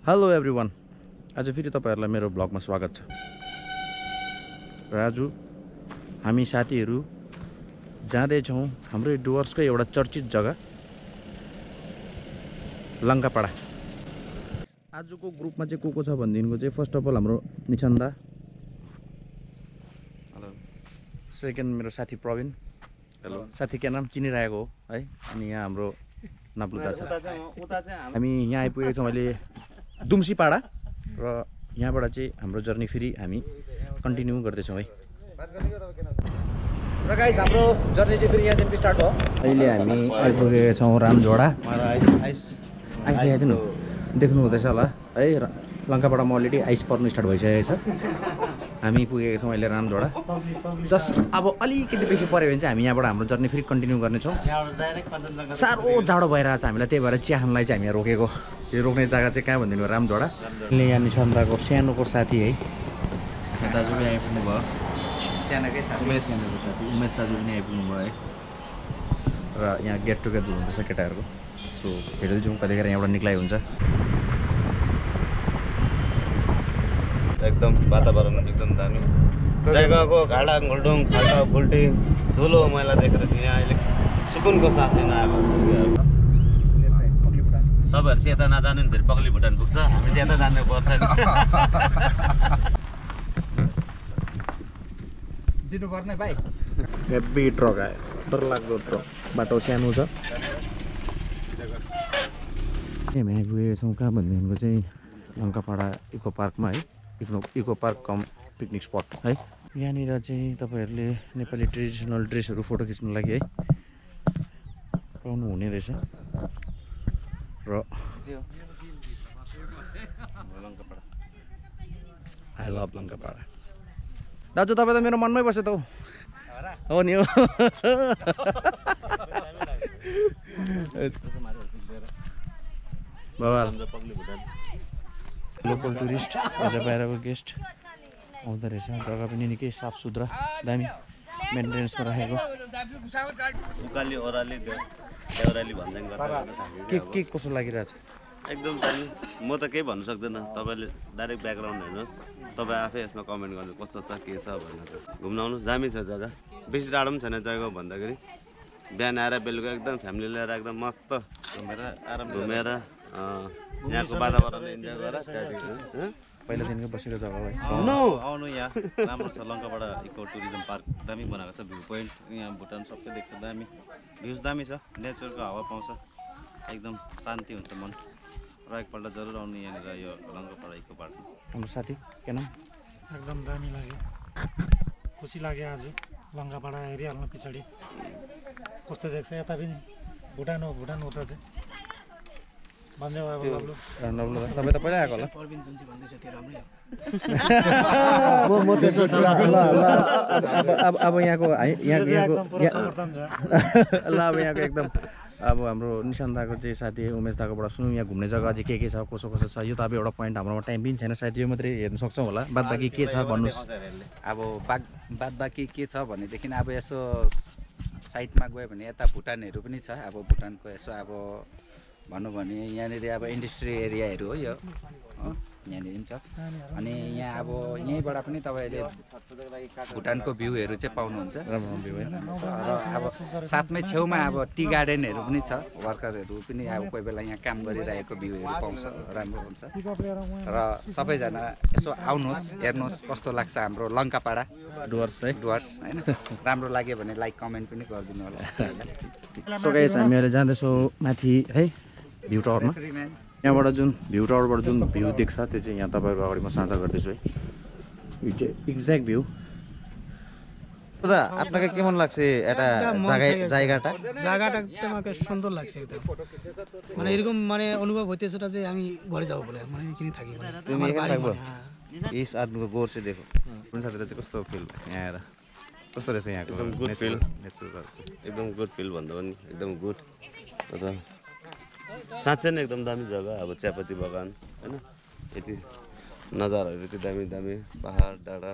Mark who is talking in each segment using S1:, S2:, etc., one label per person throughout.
S1: Hello everyone, आज फेरि तपाईहरुलाई मेरो ब्लगमा स्वागत छ। र आज हामी साथीहरू जाँदै छौं हाम्रो डुवर्सकै एउटा चर्चित जग्गा लंकापाडा। आजको ग्रुपमा चाहिँ को छ भन्दिनको चाहिँ फर्स्ट अफ अल हाम्रो निचन्दा, हेलो। सेकेन्ड मेरो साथी प्रवीण, हेलो। साथी के नाम चिनिरहेको हो है। अनि यहाँ हाम्रो नाप्लुदा छ। हामी यहाँ आइपुगेको छौं अहिले दुम्सीपाडा र यहाँबाट चाहिँ हाम्रो जर्नी फेरि हामी कन्टिन्यू गर्दैछौँ है। र गाइस हाम्रो जर्नी चाहिँ फेरि यहाँदेखि स्टार्ट हो। अहिले हामी आइपुगेका छौँ रामझोडा। आइस ल्याइदिनु, देख्नु हुँदैछ होला है। लंकापाडामा अलरेडी आइस पर्नु स्टार्ट भइसकेको छ। हामी पुगेका छौँ अहिले रामझोडा। जस्ट अब अलिकति बेसी पऱ्यो भने चाहिँ हामी यहाँबाट हाम्रो जर्नी फेरि कन्टिन्यू गर्नेछौँ। साह्रो जाडो भइरहेको छ हामीलाई, त्यही भएर चिया खानलाई चाहिँ हामी यहाँ रोकेको। यो रोक्ने जग्गा चाहिँ कहाँ भनिदिनु रामझोडा। यहाँ निचन्दाको सानोको साथी है, दाजु पनि आइपुग्नु भयो। सानोकै साथी उमेश दाजु पनि आइपुग्नु भयो है। र यहाँ गेट टुगेदर हुँदैछ केटाहरूको। सो हेर्दै जाउँ कतिखेर यहाँबाट निक्लाइ हुन्छ।
S2: एकदम वातावरण एकदम दामी जग्गाको घाडा घुल्डुङ खाल्टा खुल्टी धुलो मैला देखेर यहाँ अहिले सुकुनको सास लिन आएको। तपाईँहरू चाहिँ यता नजानु नि, फेरि पगली भुटान पुग्छ। हामी चाहिँ यता जानु पर्छ नि।
S1: दिनुपर्ने भाइ। हेभी ट्रक आयो, डरलाग्दो ट्रक। बाटो सानो छ। हामी आइपुगेका छौँ कहाँ भनेदेखिको चाहिँ लंकापाडा इको पार्कमा है। इको पार्क कम पिकनिक स्पट है। यहाँनिर चाहिँ तपाईँहरूले नेपाली ट्रेडिसनल ड्रेसहरू फोटो खिच्नु लागि है पाउनु हुने रहेछ। र आई लभ लंकापाडा। दाजु तपाईँ त मेरो मनमै बस्यो त हो नि हो। बाबा लोकल टुरिस्ट अझ बाहिरको गेस्ट आउँदो रहेछ। जग्गा पनि निकै साफ सुथरा दामी मेन्टेनेन्समा राखेको।
S2: उकाली ओह्राली देउराली भन्दै
S1: के कसो लागिरहेछ
S2: एकदम दामी। म त केही भन्नु सक्दैन, तपाईँले डाइरेक्ट ब्याकग्राउन्ड हेर्नुहोस्, तपाईँ आफै यसमा कमेन्ट गर्नु कस्तो छ के छ भनेर। घुम्न आउनुहोस्, दामी छ जग्गा। बेसी टाढो पनि छैन जग्गा भन्दाखेरि। बिहान आएर बेलुका एकदम फ्यामिली लिएर एकदम मस्त घुमेर यहाँको वातावरण इन्जोय गरेर
S1: पहिलादेखिको बसेको जग्गा हो है।
S3: आउनु यहाँ राम्रो छ। लंकापाडा इको टुरिज्म पार्क दामी बनाएको छ। भ्यू पोइन्ट यहाँ भुटान सबै देख्छ, दामी भ्यूज दामी छ। नेचरको हावा पाउँछ, एकदम शान्ति हुन्छ मन। र एकपल्ट जरुर आउनु यहाँनिर यो लंकापाडा इको पार्क।
S1: हाम्रो साथी के नाम?
S4: एकदम दामी लाग्यो, खुसी लाग्यो। आज लंकापाडा हेरिहाल्नु पछाडि कस्तो देख्छ। यता पनि भुटान हो, भुटान उता चाहिँ भन्दै भयो।
S1: तपाईँ त पहिला आएको होला। अब यहाँको ल अब यहाँको एकदम अब हाम्रो निशान्ताको चाहिँ साथी उमेश दाकोबाट सुनौँ यहाँ घुम्ने जग्गा चाहिँ के छ, कसो कसो छ। यो त अब एउटा पोइन्ट हाम्रोमा टाइम पनि छैन, सायद यो मात्रै हेर्न सक्छौँ होला। बाद बाँकी के छ भन्नुहोस्।
S5: अब बाद बाँकी के छ भनेदेखि अब यसो साइडमा गयो भने यता भुटानहरू पनि छ। अब भुटानको यसो अब भनौँ भने यहाँनिर अब इन्डस्ट्री एरियाहरू हो यो, यहाँनिर पनि छ। अनि यहाँ अब यहीँबाट पनि तपाईँले भुटानको भ्यूहरू चाहिँ पाउनुहुन्छ, राम्रो भ्यू होइन। र अब साथमै छेउमा अब टी गार्डनहरू पनि छ। वर्करहरू पनि अब कोही बेला यहाँ काम गरिरहेको भ्यूहरू पाउँछ, राम्रो हुन्छ। र सबैजना यसो आउनुहोस्, हेर्नुहोस् कस्तो लाग्छ हाम्रो लंकापाडा
S1: डुवर्स है।
S5: डुवर्स होइन, राम्रो लाग्यो भने लाइक कमेन्ट पनि गरिदिनु होला।
S1: सो गाइस हामी अहिले जाँदैछौँ माथि है भ्यू टावरमा। यहाँबाट जुन भ्यू टावरबाट जुन भ्यू देख्छ त्यो चाहिँ यहाँ तपाईँहरूको अगाडि म साझा गर्दैछु है। यो चाहिँ एक्ज्याक्ट भ्यू।
S2: দাদা আপনাকে কেমন লাগছে এটা জায়গাটা?
S6: জায়গাটা আমাকে সুন্দর লাগছে একদম, মানে এরকম মানে অনুভব হইতেছে যে আমি ঘরে যাব বলে, মানে এখানে থাকি।
S2: তুমি এখানে থাকবো? इस आदमीको गोर चाहिँ देखो।
S1: कुन साथीलाई चाहिँ कस्तो फिल यहाँ आएर कस्तो रहेछ यहाँको?
S2: एकदम गुड फिल, एकदम गुड फिल भन्दा पनि एकदम गुड। र साँच्चै नै एकदम दामी जग्गा। अब चियापत्ती बगान होइन, यति नजाराहरू यति दामी दामी पहाड डाँडा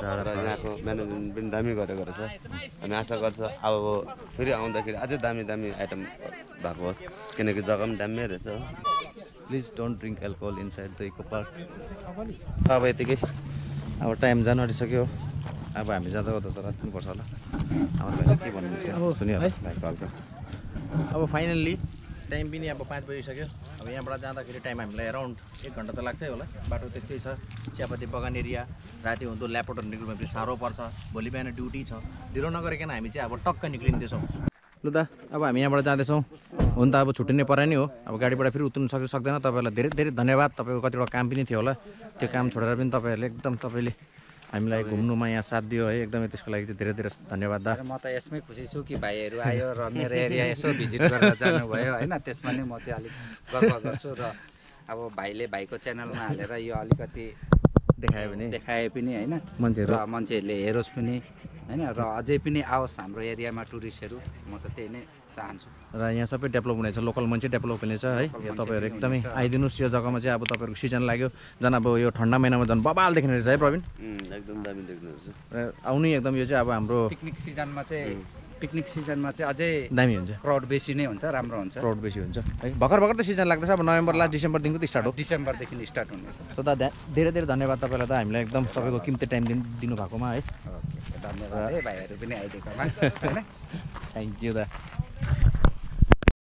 S2: र यहाँको म्यानेजमेन्ट पनि दामी गरेको रहेछ। हामी आशा गर्छ अब फेरि आउँदाखेरि अझै दामी दामी आइटम भएको होस्, किनकि जग्गा पनि दामी रहेछ।
S1: Please don't drink alcohol inside the eco park. अब यतिकै अब टाइम जानु आँटिसक्यो। अब हामी जाँदा गर्दा त रात पनि पर्छ होला। हाम्रो भाइले के भन्नुहुन्छ सुन्यो है भाइको हल्का। अब फाइनल्ली टाइम पनि अब 5 बजिसक्यो। अब यहाँबाट जाँदाखेरि टाइम हामीलाई अराउन्ड 1 घन्टा त लाग्छै होला। बाटो त्यस्तै छ, चियापत्ती बगान एरिया। राति हुँदो ल्यापटहरू निक्लिनु पनि साह्रो पर्छ। भोलि बिहान ड्युटी छ। ढिलो नगरिकन हामी चाहिँ अब टक्क निक्लिँदैछौँ। लु दा अब हामी यहाँबाट जाँदैछौँ। हुन त अब छुट्टिने परे नै हो। अब गाडीबाट फेरि उत्रनु सक्दैन। तपाईँहरूलाई धेरै धेरै धन्यवाद। तपाईँको कतिवटा काम पनि थियो होला, त्यो काम छोडेर पनि तपाईँहरूले एकदम तपाईँले हामीलाई घुम्नुमा यहाँ साथ दियो है। एकदमै त्यसको लागि चाहिँ धेरै धेरै धन्यवाद दा।
S5: म त यसमै खुसी छु कि भाइहरू आयो र मेरो एरिया यसो भिजिट गरेर जानुभयो होइन। त्यसमा नै म चाहिँ अलिक गर्व गर्छु। र अब भाइले भाइको च्यानलमा हालेर यो अलिकति देखाए पनि होइन, मान्छेहरूले हेरोस् पनि होइन, र अझै पनि आओस् हाम्रो एरियामा टुरिस्टहरू। म त त्यही नै चाहन्छु।
S1: र यहाँ सबै डेभलप हुनेछ, लोकल मान्छे डेभलप हुनेछ है। यो तपाईँहरू एकदमै आइदिनुहोस्। यो जग्गामा चाहिँ अब तपाईँहरूको सिजन लाग्यो झन् अब यो ठन्डा महिनामा झन् बबाल देख्ने रहेछ है प्रवीण।
S2: एकदम दामी देख्नुहुन्छ।
S1: र आउनु एकदम यो चाहिँ अब हाम्रो
S5: पिकनिक सिजनमा चाहिँ अझै
S1: दामी हुन्छ,
S5: क्राउड बेसी नै हुन्छ, राम्रो हुन्छ।
S1: क्राउड बेसी हुन्छ है। भर्खर त सिजन लाग्दैछ। अब नोभेम्बर लास्ट डिसेम्बरदेखि त स्टार्ट हो।
S5: डिसेम्बरदेखि स्टार्ट हुनेछ।
S1: सो दा धेरै धेरै धन्यवाद तपाईँलाई त हामीलाई एकदम तपाईँको किमती टाइम दिनुभएकोमा है।
S5: धन्यवाद है भाइहरू पनि आइदिएकोमा होइन।
S1: थ्याङ्क यू दा।